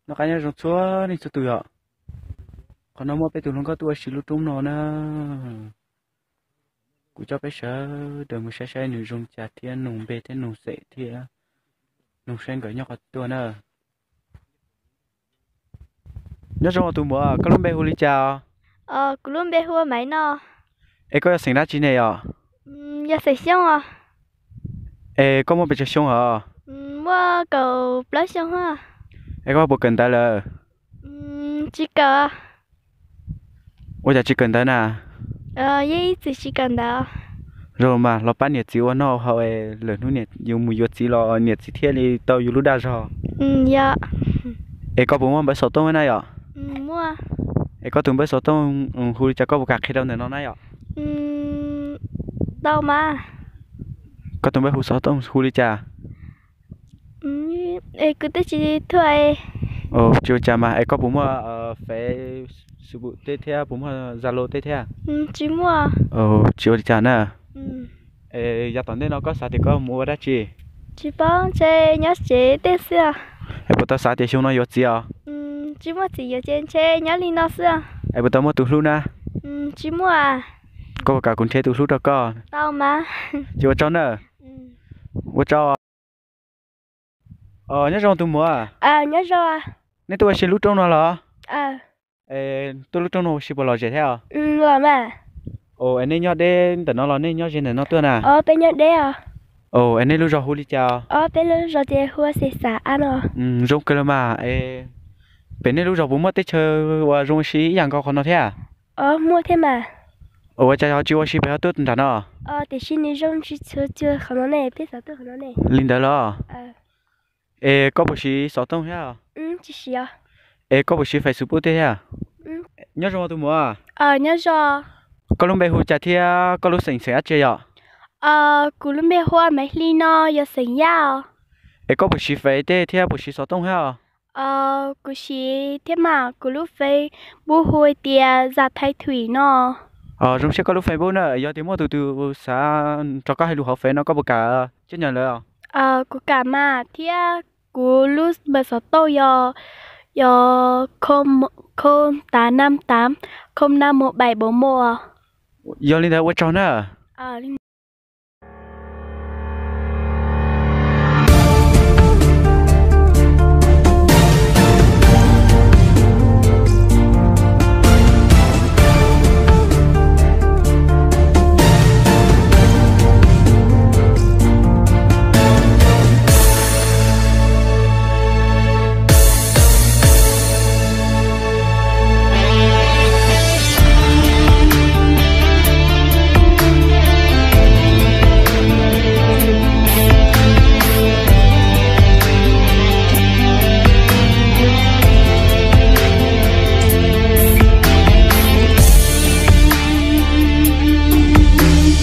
Noj qab nyob zoo txhua leej txhua tus yom. Qhov no muaj peb tus hluas nkauj tuaj ua si lub roob no na. Kuv coj peb sawv daws mus saib saib nws zoo li cas thiab nug npe thiab nug xeem thiab nug saib nkawd nyob qhov twg tuaj na. Nyob zoo tus muam, koj lub npe hu li cas os? Kuv lub npe hu ua Maiv no. Es koj yog xeem dab tsi ne yom? Yog xeem Xyooj os. Es koj muaj pes tsawg xyoo os? Muaj kaum plaub xyoo. Es koj puas kawm ntawv lawm? Tsis kawm. Ua cas tsis kawm ntawv na? Yeej ib txwm tsis kawm ntawv. Zoo mas los pab niam txiv ua noj haus es lwm hnub yus mus yuav txiv los niam txiv thiaj li tau yus lub dag zog. Yog. Es koj puas muaj npawb xov tooj na yom? Es koj tus npawb xov tooj hu li cas, koj puas kam qhia rau ntawm no na yom? Tau mas. Koj tus npawb hu xov tooj hu li cas? Es kuv twb tsis thuam. Tsis ua cas mas, es koj puas muaj Facebook tej thiab, puas muaj Zalo tej thiab? Tsis muaj. Tsis ua li cas na. Es yav tom ntej no koj xav tias koj mus ua dab tsi? Tsis paub, ntshe nyob tsev tej xwb. Es puas tau xav tias xyoo no yuav txiv os? Tsis muaj txiv yuav ces ntshe nyob li no xwb. Es puas tau muaj tus hlub na? Tsis muaj. Koj puas kam kuv nrhiav tus hlub rau koj? Tau mas. Ces ua tsaug na. Ua tsaug. Nyob zoo tus muam. Nyob zoo. Nej tuaj ua si lub roob no los? Tuaj lub roob no ua si puas lom zem thiab? Los mas. Es nej nyob deb ntawm no los nej nyob ze ntawm no tuaj na? Peb nyob deb os. Es nej lub zos hu li cas? Peb lub zos ces hu ua Xes Xas no. Zoo kawg los mas. Pem nej lub zos puas muaj teb chaws uas zoo ua si ib yam nkaus qhov no thiab? Muaj thiab mas. Ua cas ho tsis ua si pem ho tuaj nram no? Tiam sis nws zoo tsis tshua cuag qhov no ne, peb xav tuaj qhov no ne. Li ntawd los? Es koj puas siv xov tooj thiab? Es koj puas siv Facebook tej thiab? Nyob zoo tus muam. Nyob zoo. Koj lub npe hu cas thiab koj lub xeem xeem dab tsi yom? Kuv lub npe hu ua Maiv Hli no, yog xeem Yaj os. Es koj puas siv Face tej thiab puas siv xov tooj thiab? Kuv siv thiab mas, kuv lub Facebook hu tias Zam Thaiv Thuim no. Zoo siab koj lub Facebook na, yog tias muaj tus twg xav nrog koj hais lus hauv Face no koj puas kam coj nyom lawv? Kuv kam mas, thiab kuv lub npawb xov tooj yog, yog không tám năm tám không năm một bảy bốn một. Yog li ntawd ua tsaug na.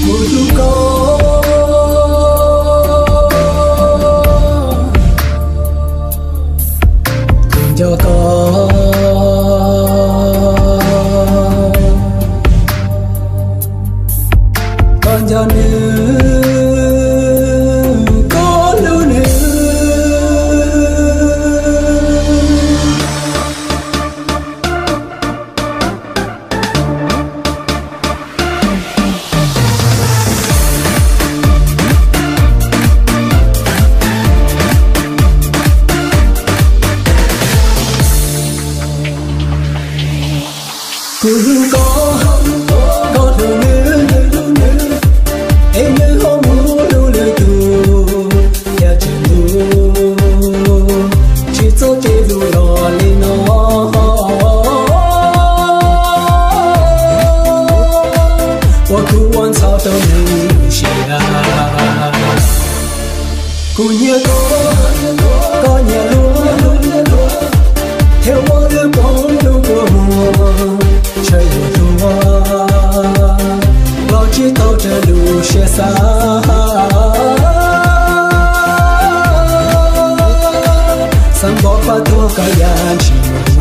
Kuv hlub koj, kuv nco koj, koj nco nws, koj hlub nws. Kuv hlub koj, koj hlub nws, es nws ho mus hlub lwm tus, cas tseem hlub tsis txog ces hlub los li no. Ua kuv ua ntxhov rau nws lub siab. Kuv nyiam koj, koj nyiam luag, thiab ua wb poob ntuj kua muag, ntshaw yuav tuag los tsis tau raws lub siab xav. Xav npog pab tuag koj yam ntshis muag